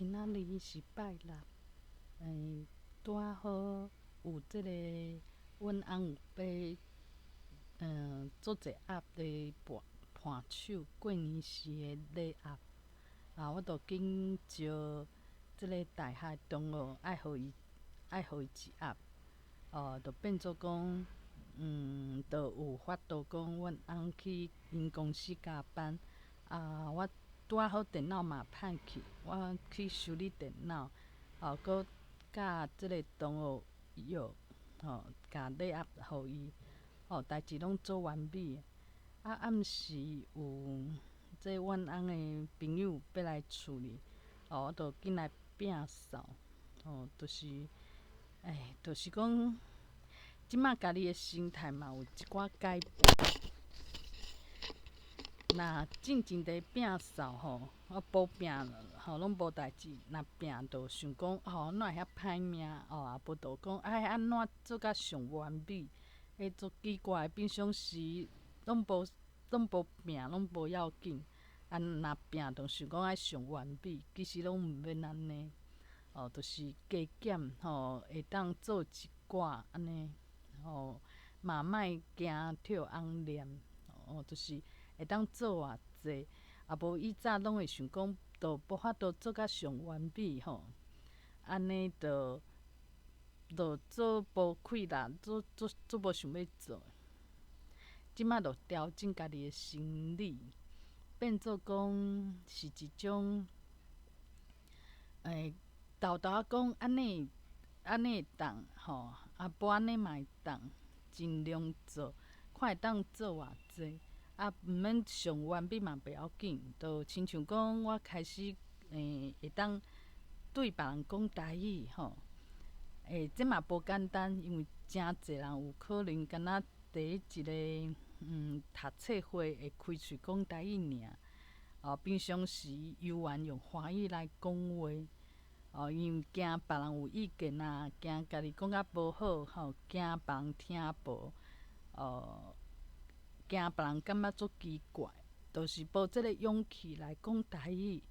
今仔日是拜六，拄仔好有這個阮翁有買足濟盒咧伴伴手過年時的禮盒，啊，我就緊招這个大學同學愛予伊愛予伊一盒，哦，就變做講，就有法度講阮翁去𪜶公司加班，啊，我拄仔好電腦嘛歹去，我去修理電腦，哦，閣佮這个同學約，吼，共禮盒予伊，吼，代誌攏做完美。啊，暗時有這阮翁的朋友欲來厝裡，哦，我就緊來摒掃，吼，就是，哎，就是講，這馬家己的心態嘛有一寡改變。若進前佇摒掃吼，我無摒吼攏無代誌，若摒就想講吼，哪會遐歹命哦，啊無就講愛按怎做甲上完美，會足奇怪。平常時攏無摒，攏無要緊，啊若摒就想講愛上完美，其實攏毋免按呢，哦，就是加減吼，會當做一寡按呢，吼，嘛莫驚予翁念，哦，就是會當做偌濟，啊無以早攏會想講，都無法度做甲上完美吼，按呢就就做無氣力，做做做無想欲做。這馬就調整家己的心理，變做講是一種，沓沓仔講按呢按呢會當吼，啊無按呢嘛會當，盡量做，看會當做偌濟。啊，毋免上完美嘛袂要緊，就親像講我開始會當對別人講台語吼，這嘛無簡單，因為誠濟人有可能敢若佇一个讀冊會會開喙講台語爾，哦，平常時猶原用華語來講話，哦，因為驚別人有意見啊，驚家己講甲無好吼，驚別人聽無，哦，驚別人感覺足奇怪，就是無這个勇氣來講台語。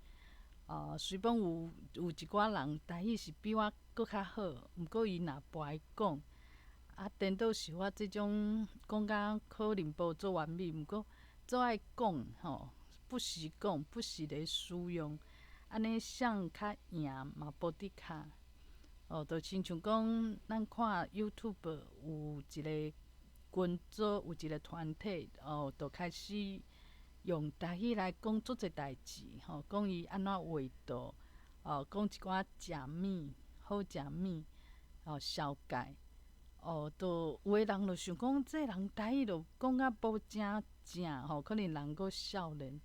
哦，雖講有一寡人台語是比我閣較好，毋過伊若無愛講，啊，顛倒是我這種講甲可能無足完美，毋過足愛講吼，不時講，不時咧使用，按呢誰較贏嘛無的確。哦，就親像講，咱看 YouTube 有一个群組，有一个團體，哦，就開始用台語來講足濟代誌，吼，講伊按怎畫圖，哦，講一寡食物，好食物，哦，紹介，哦，就有的人就想講，這个人台語就講甲無誠正，吼，可能人閣少年，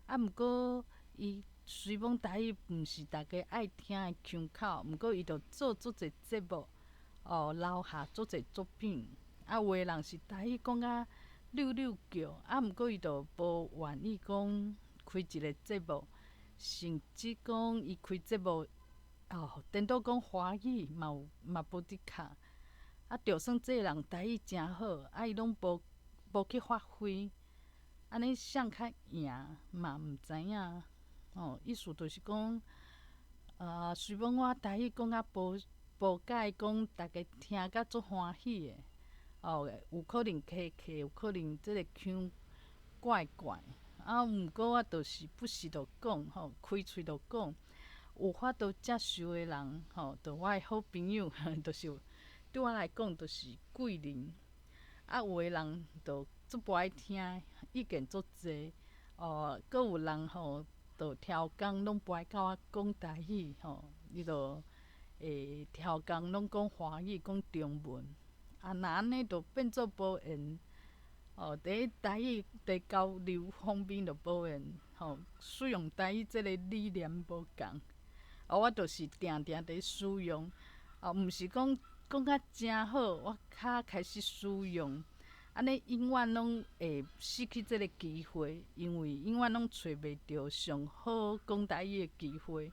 啊，毋過伊雖講台語毋是逐家愛聽的腔口，毋過伊就做足濟節目，哦，留下足濟作品。啊，有的人是台語講甲溜溜叫，啊，毋過伊就無願意講開一个節目，甚至講伊開節目，哦，顛倒講華語嘛有嘛無的確。啊，就算這个人台語誠好，啊，伊攏無去發揮，按呢誰較贏嘛毋知影。哦，意思就是講，啊，雖講我台語講甲無無佮意講，逐家聽甲足歡喜的。哦，有可能客客，有可能這个腔怪怪，啊，毋過我就是不時就講吼，開喙就講，有法度接受的人吼，就我的好朋友，就是對我來講就是貴人。啊，有的人就足無愛聽，意見足濟，哦，閣有人吼，就刁工攏無愛佮我講台語吼，伊就會刁工攏講華語，講中文。啊，若按呢就變做無緣，哦，佇台語佇交流方面就無緣，吼，使用台語這个理念無仝，啊，我就是定定佇使用，啊，毋是講講甲誠好，我較開始使用，按呢永遠攏會失去這个機會，因為永遠攏揣袂著上好講台語的機會，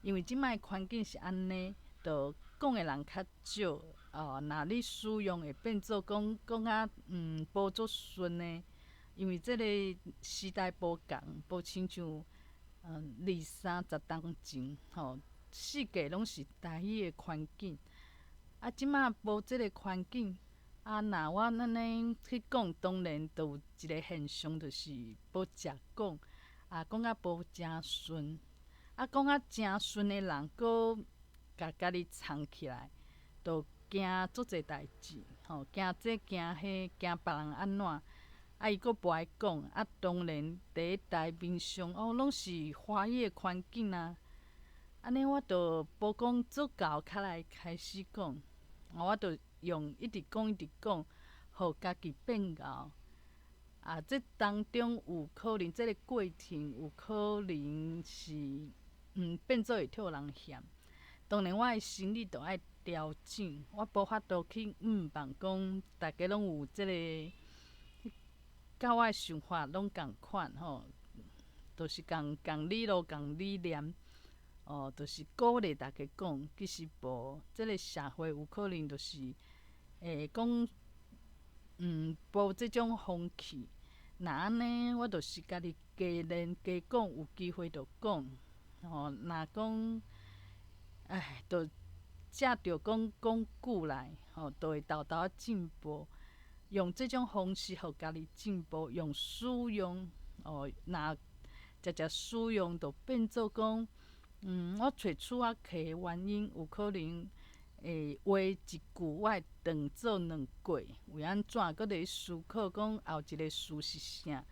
因為這擺的環境是按呢，就講的人較少。哦，若你使用會變做講講甲無足順的，因為這个時代無仝，無親像二三十冬前吼，四界攏是台語的環境。啊，這馬無這个環境，啊，若我按呢去講，當然就有一个現象，就是無食講，啊，講甲無誠順，啊，講甲誠順的人，閣共家己藏起來，就驚足濟代誌，吼，驚這驚彼，驚別人按怎，啊，伊閣無愛講，啊，當然佇咧台面上，哦，攏是華語的環境啊，按呢我就無講足夠較來開始講，我就用一直講一直講，予家己變𠢕。啊，這當中有可能，這个過程有可能是，變做會予人嫌。當然，我的心理就愛調整，我無法度去向望講，逐家攏有這个，佮我的想法攏仝款吼，就是仝仝理路、仝理念，哦，就是鼓勵逐家講，其實無，這个社會有可能就是會講，無這種風氣。若按呢，我就是家己加練加講，有機會就講，吼，若講，唉，就藉著講講久來，吼，就會沓沓仔進步。用這種方式予家己進步，用使用，哦，若常常使用，就變做講，我揣厝仔客的原因，有可能會話一句，我會當做兩過，為按怎？閣佇咧思考講後一个詞是啥？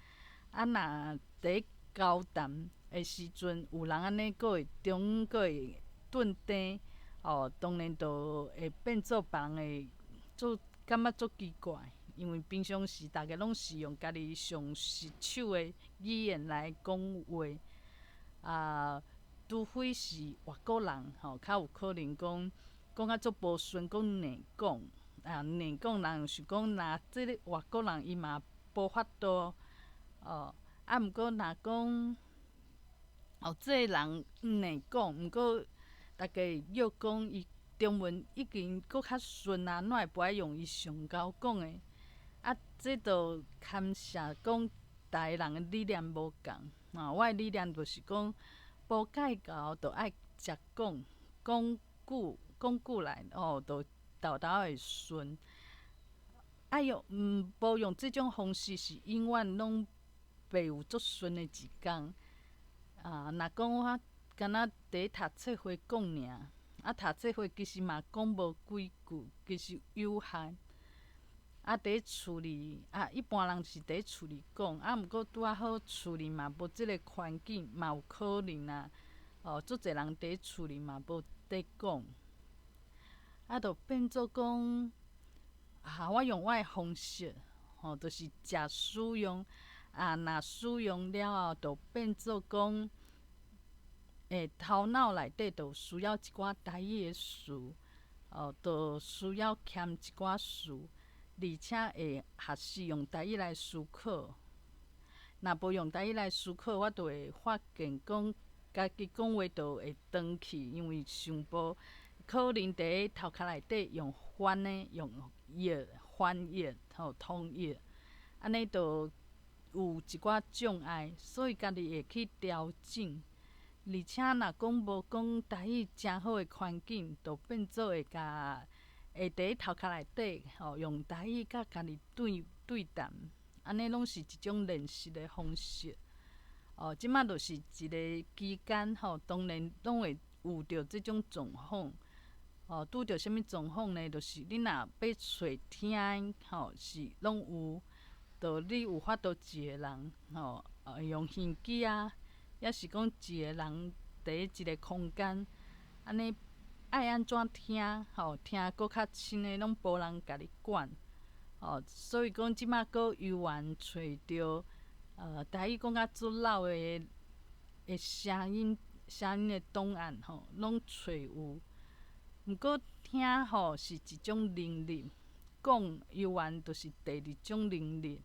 啊，若佇咧交談的時陣，有人按呢，閣會中閣會頓定，哦，當然就會變做別人會做感覺足奇怪，因為平常時逐家攏是用家己上熟手的語言來講話，啊，除非是外國人吼，較有可能講講甲足無順，講硬講，啊硬講人想講，若這个外國人伊嘛無法度，哦，啊毋過若講，哦，這个人硬講，毋過逐家會約講伊中文已經閣較順啊，哪會無愛用伊上𠢕講的？啊，這就牽涉講逐个人的理念無仝，啊，我的理念就是講，無蓋𠢕就愛食講，講久講久來，哦，就沓沓會順。啊用無用這種方式是永遠攏袂有足順的一工。啊，若講我敢若佇咧讀冊會講爾，啊，讀冊會其實嘛講無幾句，其實有限。啊，佇咧厝裡，啊，一般人是佇咧厝裡講，啊，毋過拄仔好厝裡嘛無這个環境，嘛有可能啊，哦，足濟人佇咧厝裡嘛無佇講，啊，就變做講，啊，我用我的方式，吼，就是食使用，啊，若使用了後，就變做講，會頭腦內底就需要一寡台語的詞，哦，就需要添一寡詞。而且會學習用台語來思考。若無用台語來思考，我就會發現講家己講話就會斷去，因為想無可能佇咧頭殼內底用翻的，用譯翻譯吼統譯，按呢就有一寡障礙，所以家己會去調整。而且若講無講台語誠好的環境，就變做會共會佇咧頭殼內底吼，用台語佮家己對對談，按呢攏是一種練習的方式。哦，這馬就是一个期間吼，當然攏會遇著這種狀況。哦，拄著啥物狀況呢？就是你若欲揣聽的吼，是攏有，就你有法度一个人吼，用耳機啊，抑是講一个人佇咧一个空間，按呢愛按怎聽吼，聽閣較深的攏無人共你管，吼，所以講這馬閣猶原揣著，台語講甲足老的的聲音，聲音的檔案吼，攏揣有。毋過聽吼是一種能力，講猶原就是第二種能力。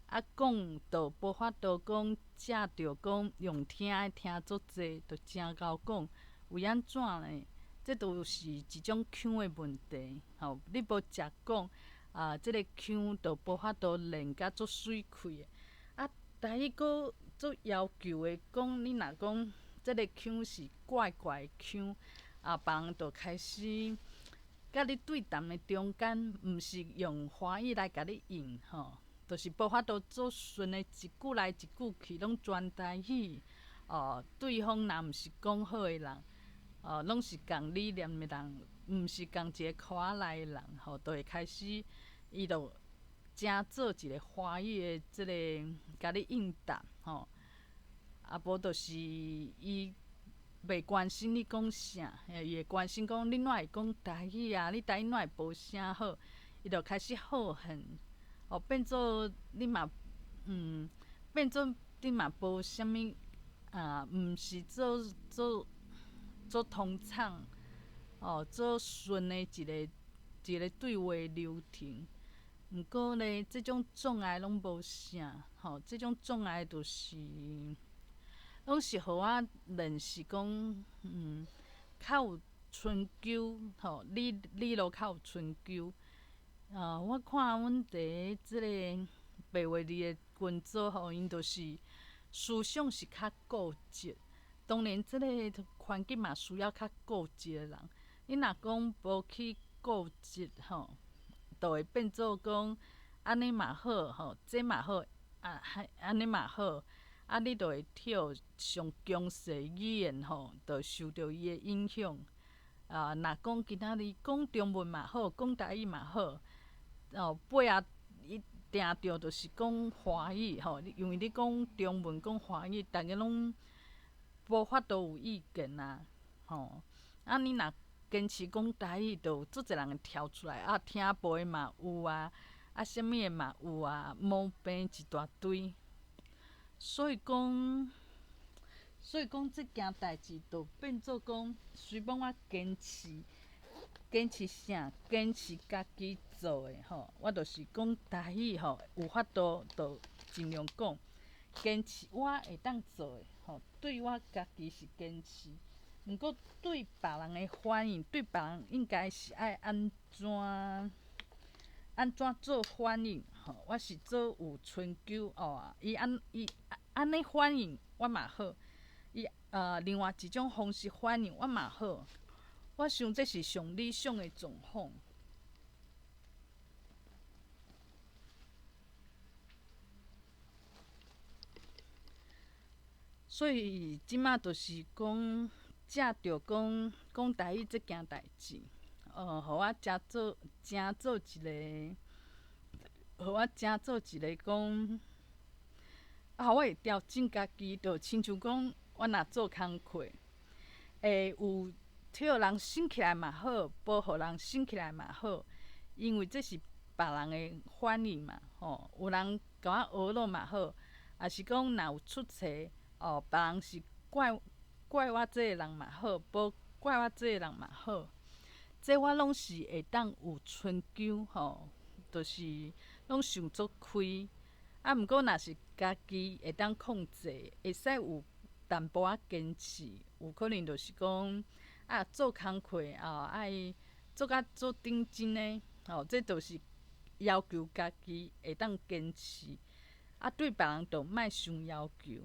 啊，講就無法度講藉著講用聽的聽足濟，就誠𠢕講。為按怎呢？這就是一種腔的問題，吼！你無食講，啊，這个腔就無法度練甲足媠氣的。啊，台語閣足要求的，講你若講這个腔是怪怪的腔，啊，別人就開始佮你對談的中間，毋是用華語來共你應吼，就是無法度做順的，一句來一句去，攏全台語。哦，對方若毋是講好的人，哦，攏是仝理念的人，毋是仝一个箍仔內的人，吼，就會開始伊就誠做一个華語的這个共你應答，吼。啊，無就是伊袂關心你講啥，伊會關心講你哪會講台語啊？你台語哪會無啥好？伊就開始好恨，哦，變做你嘛，變做你嘛無啥物啊，毋是做做做通暢，哦，做順的一个一个對話流程。毋過咧，這種障礙攏無啥，吼，這種障礙就是。攏是予我認識講，較有春秋，吼，理理路較有春秋。啊，我看阮佇這个白話字的群組吼，𪜶就是思想是較固執。當然，這個環境嘛需要較固執的人。你若講無去固執吼，就會變做講按呢嘛好吼，這嘛好，啊，按呢嘛好。啊，你就會跳上強勢語言吼，就受著伊的影響。啊，若講今仔日講中文嘛好，講台語嘛好，哦，尾仔伊定著就是講華語吼，因為你講中文、講華語，逐家攏無法度有意見啊，吼。啊，你若堅持講台語，就有足濟人會跳出來，啊，聽無的嘛有啊，啊，啥物的嘛有啊，毛病一大堆。所以講，所以講，這件代誌就變做講，雖罔我堅持，堅持啥？堅持家己做的吼，我就是講台語吼，有法度就盡量講，堅持我會當做的吼，對我家己是堅持。毋過對別人的反應，對別人應該是愛按怎按怎做反應吼？我是做有春秋哦，伊按伊按呢反應我嘛好，伊另外一種方式反應我嘛好。我想這是上理想的狀況。所以這馬就是講，藉著講講台語這件代誌，哦，予我誠做誠做一個，予我誠做一個講，啊，我會調整家己，就親像講，我若做工課，會有替人省起來嘛好，無予人省起來嘛好，因為這是別人的反應嘛，吼，有人共我學囉嘛好，抑是講若有出錯，哦，別人是怪怪我這个人嘛好，無怪我這個人嘛好，這我攏是會當有春秋吼，就是攏想足開。啊，毋過若是家己會當控制，會使有淡薄仔堅持，有可能就是講啊，做工課啊，愛做甲足認真的，吼，這就是要求家己會當堅持。啊，對別人就莫傷要求。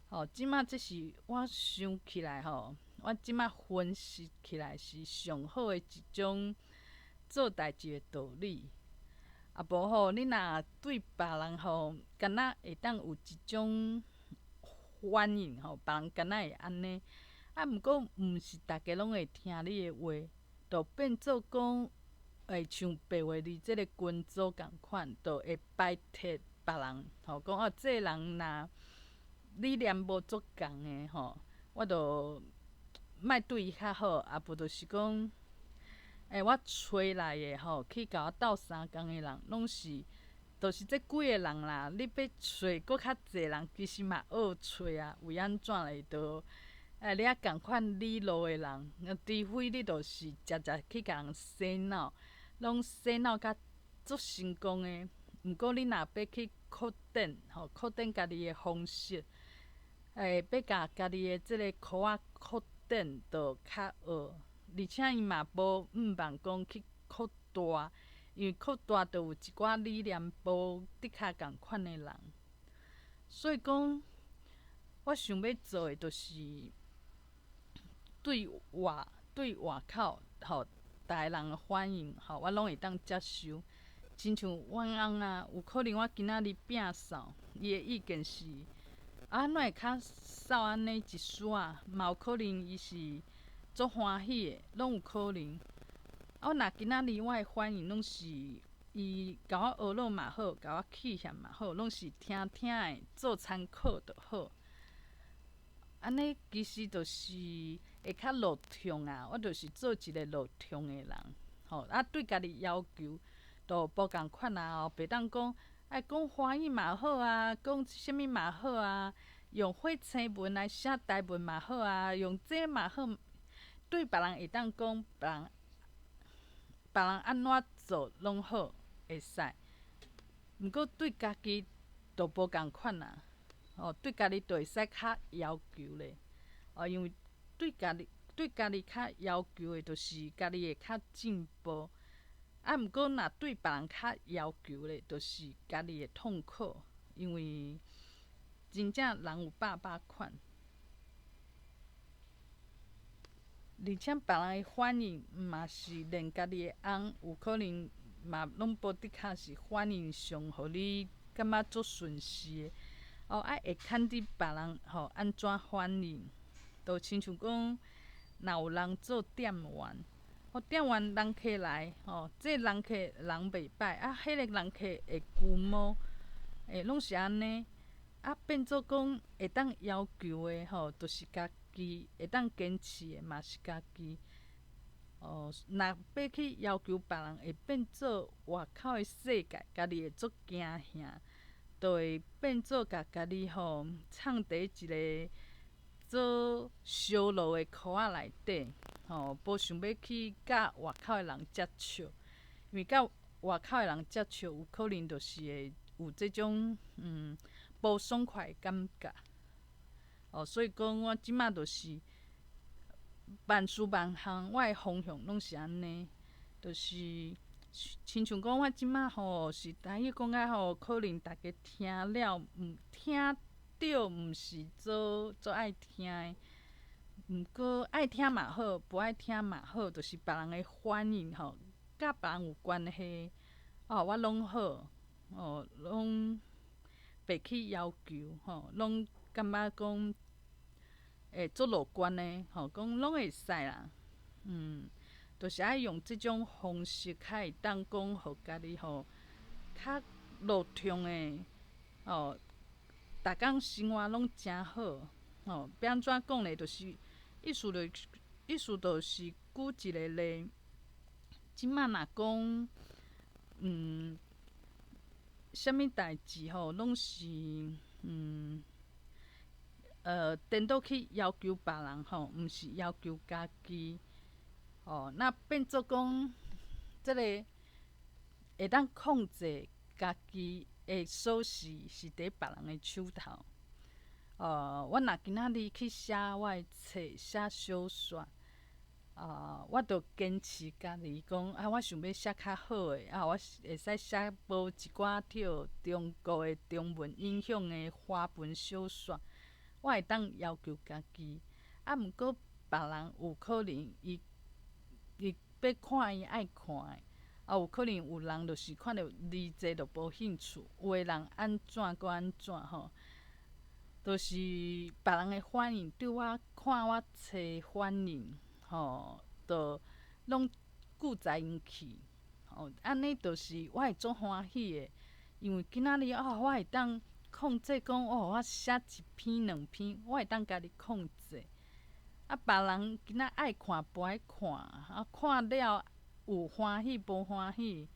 吼，這馬這是我想起來吼，我這馬分析起來是上好的一種做代誌的道理。啊，無吼，你若對別人吼，敢若會當有一種反應吼，別人敢若會按呢。啊，毋過毋是逐家攏會聽你的話，就變做講會像白話字這個群組仝款，就會排斥別人吼，講哦，這個人若理念無足仝的吼，我就莫對伊較好，啊無就是講，欸，我揣來的吼，去共我鬥相共的人，攏是，就是這幾個人啦。你欲揣閣較濟人，其實嘛好揣啊。為按怎咧？就欸，你愛仝款理路的人，除非你就是常常去共人洗腦，攏洗腦甲足成功的。毋過你若欲去擴展吼，擴展家己的方式，欸，欲共家己的這個箍仔擴展，就較學。而且伊嘛無向望講去擴大，因為擴大就有一寡理念無的確仝款的人，所以講，我想欲做的，就是對外口吼，逐个人的反應吼，我攏會當接受。親像阮翁啊，有可能我今仔日摒掃，伊的意見是啊，按怎會較掃按呢一撮仔？嘛有可能伊是足歡喜的，攏有可能。啊，我若今仔日我的反應攏是伊共我呵咾嘛好，共我氣嫌嘛好，攏是聽聽的，做參考就好。按呢其實就是會較落暢啊，我就是做一个落暢的人，吼啊，對家己要求都無仝款啊，哦，袂當講愛講華語嘛好啊，講啥物嘛好啊，用火星文來寫台文嘛好啊，用這嘛好，對別人會當講，別人按怎做攏好，會使。毋過對家己就無仝款啊，哦，對家己就會使較要求咧，哦，因為對家己較要求的，就是家己會較進步。啊，毋過若對別人較要求咧，就是家己會痛苦，因為真正人有百百款，而且別人的反應嘛是連家己的翁有可能嘛攏無的確是反應上，予你感覺足順勢的。哦，愛會堪佇別人吼按怎反應，就親像講，若有人做店員。哦，店員人客來，吼，這個人客人袂䆀，啊，彼個人客會龜毛，欸，攏是按呢。啊，變做講會當要求的吼，就是家己；會當堅持的嘛是家己。哦，若欲去要求別人，會變做外口的世界，家己會足驚嚇，就會變做共家己吼藏佇一个做燒爐的箍仔內底，吼，無想欲去佮外口的人接觸，因為佮外口的人接觸，有可能就是會有這種無爽快的感覺。哦，所以講我這馬就是萬事萬項，我的方向攏是按呢，就是親像講我這馬吼是台語講甲吼，可能逐家聽了毋聽著毋是做足愛聽的，毋過愛聽嘛好，無愛聽嘛好，就是別人的反應吼，佮別人有關係，哦，我攏好，哦，攏袂去要求，吼，攏感覺講會足樂觀的，吼，講攏會使啦，就是愛用這種方式，較會當講，予家己吼較落暢的，哦。逐工生活攏誠好，吼，欲按怎講咧？就是意思就意思就是舉一个例，這馬若講，啥物代誌吼，攏是顛倒去要求別人吼，毋是要求家己，吼，那變做講，這个會當控制家己的鎖匙是佇別人的手頭。我若今仔日去寫我的冊，寫小說，啊，我就堅持家己講，啊，我想欲寫較好的，啊，我會使寫無一寡受中國的中文影響的華文小說，我會當要求家己。啊，毋過別人有可能伊伊欲看伊愛看的。啊，有可能有人就是看著字濟就無興趣，有的人按怎閣按怎吼，就是別人的反應，對我看我冊反應吼，就攏顧在𪜶去，吼，按呢就是我會足歡喜的，因為今仔日哦，我會當控制講哦，我寫一篇兩篇，我會當家己控制。啊，別人今仔愛看無愛看，啊，看了有歡喜無歡喜？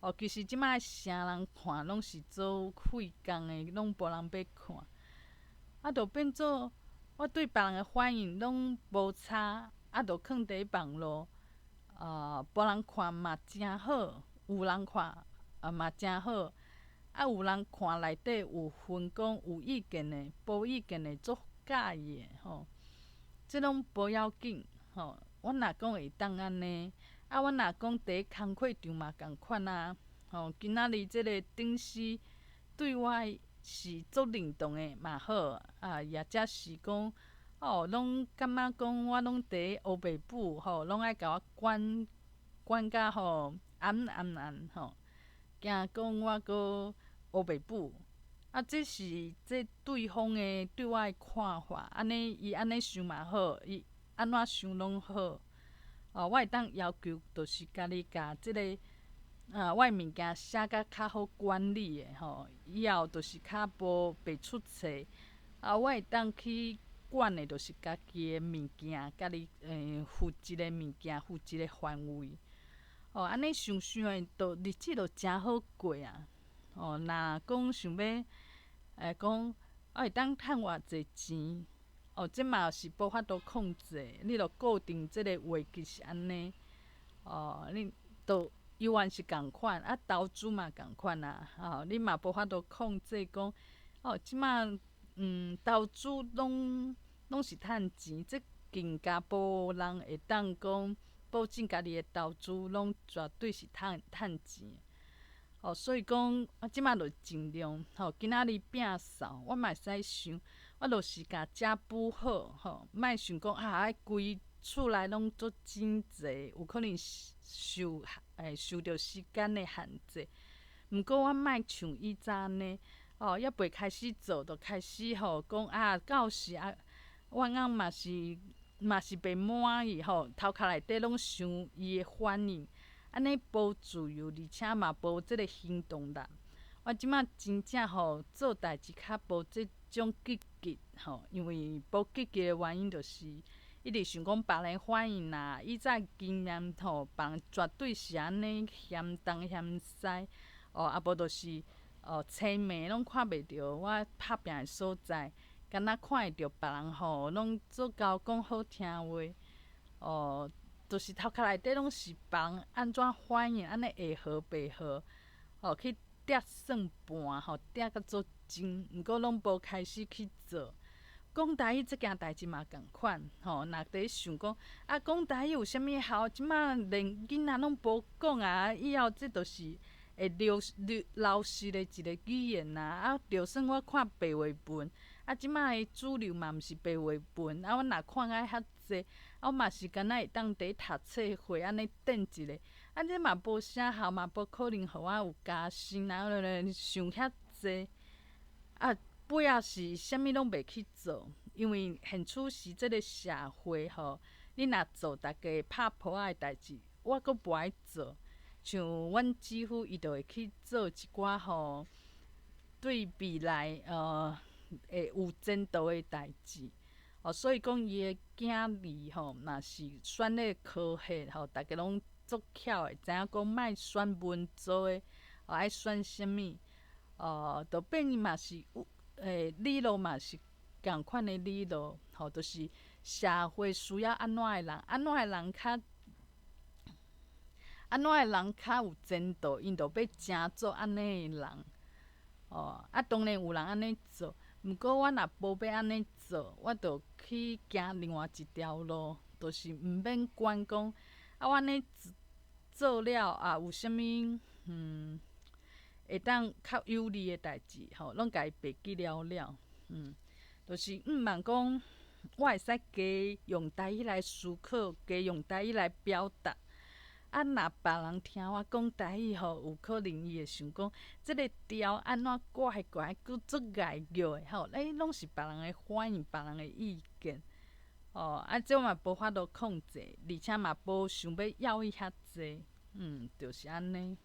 哦，其實這擺啥人看攏是做費工的，攏無人欲看。啊，就變做我對別人的反應攏無差，啊，就囥佇網路，啊，無人看嘛誠好，有人看啊嘛誠好。啊，有人看內底有分講有意見的，無意見的足佮意的吼，這攏無要緊吼。我若講會當按呢，啊，我若講佇工課場嘛仝款啊，吼，今仔日這个頂司對我是足認同的嘛好，啊，抑者是講，哦，攏感覺講我攏佇烏白母吼，攏愛共我管管甲吼暗暗暗吼，驚講我閣烏白母。啊，這是這對方的對我的看法，按呢伊按呢想嘛好，伊按怎想攏好。哦，我會當要求，就是家己共這个啊，我的物件寫甲較好管理的吼，以後就是較無袂出錯。啊，我會當去管的，就是家己的物件，家己負責的物件，負責的範圍。哦，按呢想想的，就日子就誠好過啊。哦，若講想欲講，我會當趁偌濟錢，哦，這嘛是無法度控制，你著固定這个月期是按呢，哦，你都猶原是仝款，啊，投資嘛仝款啊，吼，你嘛無法度控制講，哦，這馬投資攏攏是趁錢，這更加無人會當講保證家己的投資攏絕對是趁趁錢。哦，所以講，我這馬就盡量，吼，今仔日摒掃，我嘛會使想，我就是共食補好，吼，莫想講啊，愛規厝內攏足整齊，有可能受受著時間的限制。毋過我莫像以前按呢，哦，猶袂開始做，就開始吼講啊，到時啊，我翁嘛是嘛是袂滿意吼，頭殼內底攏想伊的反應。按呢無自由，而且嘛無這个行動力。我這馬真正吼做代誌較無這種積極吼，因為無積極的原因就是一直想講別人反應啦，以前經驗吼，別人絕對是按呢嫌東嫌西，哦，啊無就是哦，青暝攏看袂著我拍拚的所在，敢若看會著別人吼，攏做𠢕講好聽話，哦。就是頭殼內底攏是別人按怎反應，按呢會好袂好，吼去疊算盤，吼疊甲足精，毋過攏無開始去做。講台語這件代誌嘛仝款，吼，若佇想講啊，講台語有啥物效？這馬連囡仔攏無講啊，以後這就是會流流流失的一個語言啊！啊，就算我看白話文，啊，這馬的主流嘛毋是白話文，啊，我若看愛較濟，啊，我嘛是敢若會當佇讀冊會按呢轉一下，啊，這嘛無啥效，嘛無可能予我有加薪啊！想遐濟，啊，尾仔是啥物攏袂去做，因為現此時這个社會吼，你若做逐家拍噗仔的代誌，我閣無愛做。像阮姊夫，伊就會去做一寡吼，對未來會有前途的代誌。哦，所以講伊的囝兒吼，若是選咧科系吼，逐家攏足巧的，知影講莫選文組的，哦愛選啥物，哦，就變伊嘛是有理路嘛是仝款的理路，吼，就是社會需要按怎的人，按怎的人較。按怎的人較有前途，𪜶就欲成做按呢的人。哦，啊，當然有人按呢做，毋過我若無欲按呢做，我就去行另外一條路，就是毋免管講，啊，我按呢做了啊，有啥物會當較有利的代誌吼，攏共伊袂記了了，就是毋茫講，我會使加用台語來思考，加用台語來表達。啊，若別人聽我講台語吼，有可能伊會想講，這个調按怎怪怪，閣足礙虐的吼，欸，攏是別人的反應，別人的意見，哦，啊，這我嘛無法度控制，而且嘛無想欲要伊遐濟，就是按呢。